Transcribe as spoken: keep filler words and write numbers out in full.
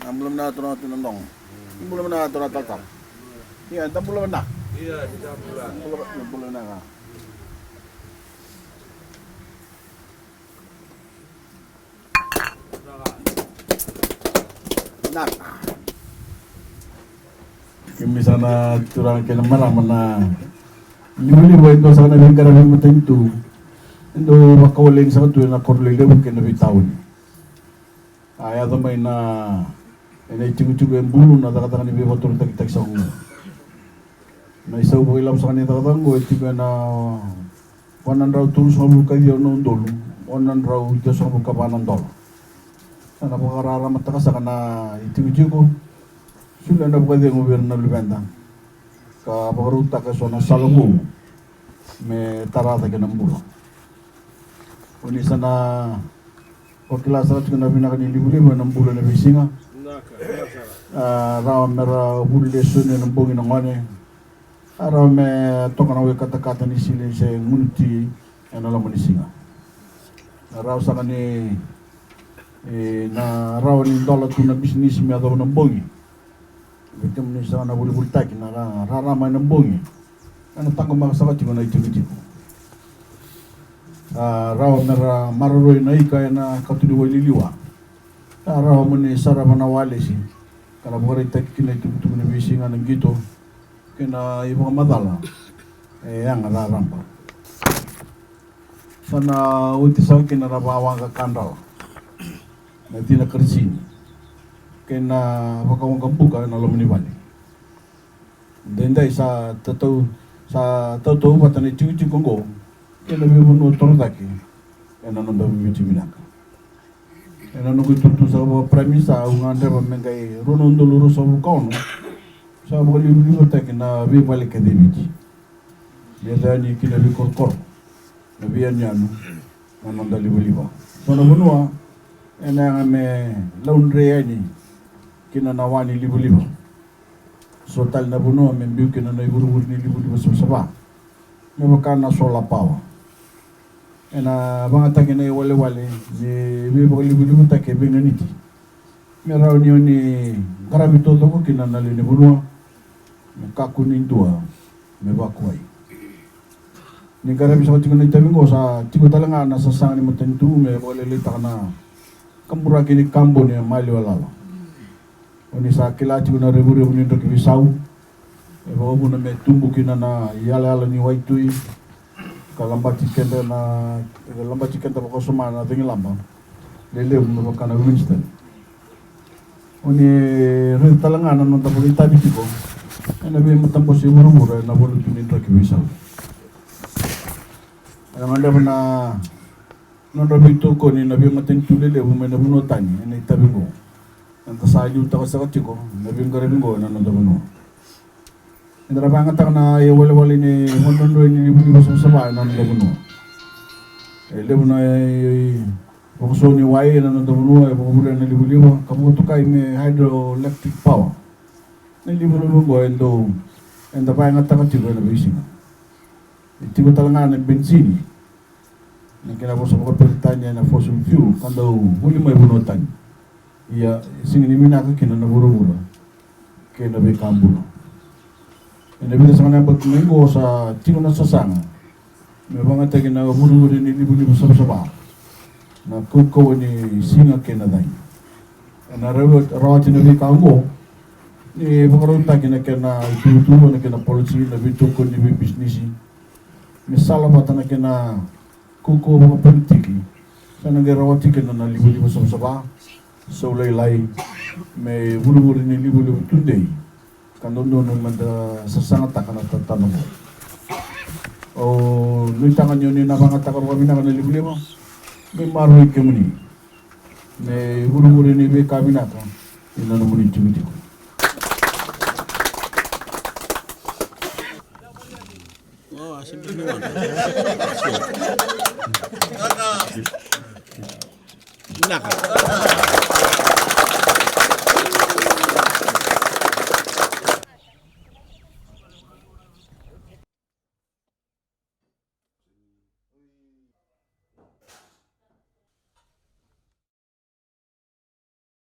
Na bula vinaka turaga tu na dogo. Bula vinaka turaga talatala. Ia, da bula vinaka. Bula, bula vinaka. Vinaka. Kemuni saka na turaga kei na marama na livaliva e dua saka na veiqaravi matanitu. E dau vakawaleni saka tu ena koro lelevu kei na veitauni. A yaco mai na ena itikotiko e Bulu na cakacaka ni veivakatorocaketaki saka oqo. Na isau vakailavo saka ni cakacaka oqo e tiko ena va na drau tolusagavulu ka ciwa na udolu, ono na drau ciwasagavulu ka va na dola. Sa na vakararamataka saka na itikotiko, solia na vakacegu vei ira na luveda ka vakarautaka eso na sala vou me tara cake na bula. O ni sa na vakila sara tiko na vinaka ni livaliva ena bula ena veisiga. A, rawa me ra vuli lesoni ena bogi na gone. A, rawa me toka na wai katakata ni sili se gunu ti ena loma ni siga. Na rawa saka ni, e, na rawa ni dola tu na bisinisi me yacova na bogi. Vei kemuni saka na volivolitaki na ra-, rarama ena bogi. Ena taqomaka saka tiko na itikotiko. A, rawa me ra maroroi na ika ena kato ni wai liliwa. A, rawa mo ni sarava na walesi ka na vakaraitaki kina itukutuku ni veisiga na qito kei na ivakamacala e yaga raraba. Sa na oti saka kina na vakawaqa kadrala, na cina karisini kei na vakawaqa buka ena loma ni vale. Daidai sa tautau, sa tautauvata na itikotiko oqo kei na veivanua torocake ena noda Viti vinaka. Ena noqu itutu saka vaka Prime Minister, au gadreva me qai rua na udolu ruasagavulu ka ono sa vakalivalivataki na veivale kece e Viti. Me yaco yani ki na veikorokoro, na veiyanuyanu, na noda livaliva. So na vanua ena yaga me laudre yani kina na wa ni livaliva. So tale na vanua me biu kina na ivurevure ni livaliva savasava, me vaka na solar power. Ena vagataki na iwalewale ni veivakalivalivataki e veiganiti, me rawa ni o ni qaravi taucoko kina na lewe ni vanua, me kakua ni dua me vakuai. Ni qaravi saka tiko na itavi oqo, sa tiko tale ga na sasaga ni matanitu me vakalailaitaka na kaburaki ni kaboni e maliwa lala. O ni sa kila tiko na revurevu ni draki veisau e vakavuna me tubu kina na iyalayala ni waitui ka labati keda na, labati keda vakawasoma na cagilaba lelevu me vaka na Winston. O ni raica tale ga na noda vakaitavi tiko ena veimatabose e vuravura ena valutu ni draki veisau. E gadreva na nodra veitokoni na veimatanitu lelevu mai na vanua tani ena itavi oqo. Eda sa liutaka saka tiko na veiqaravi oqo ena noda vanua. Eda na vakayagataka na iwalewale ni vakadrodroi ni livaliva savasava ena noda vanua. E levu na, e, vakaso ni wai ena noda vanua e vakavurea na livaliva ka vakatokai me hydroelectric power. Na livaliva oqo e dau, eda vakayagataka tiko ena veisiga. E tiko tale ga na benisini, na kena vosa vakaperitania na fossil fuel, ka dau vuli mai vanua tani. Ia, e sega ni vinaka kina na vuravura kei na veika bula. Ena vica saka na yabaki mai oqo sa tiko na sasaga me vagataki na vurevure ni livaliva savasava na kaukauwa ni siga kei na cagi. Ena rawa-, rawati na veika oqo ni vakarautaki na kena ituvatuva, na kena policy, na veitokoni ni veibisinisi, me salavata na kena kaukauwa vakapolitiki. Sa na qai rawati kina na livaliva savasava, sau lailai, me vurevure ni livaliva tudei, ka dodonu meda sasagataka na tatana oqo. Au nuitaka ni o ni na vagataka vakavinaka na livaliva me maroroi kemuni, me vurevure ni veika vinaka ena nomuni tikotiko. Oh, I simply want. Vinaka.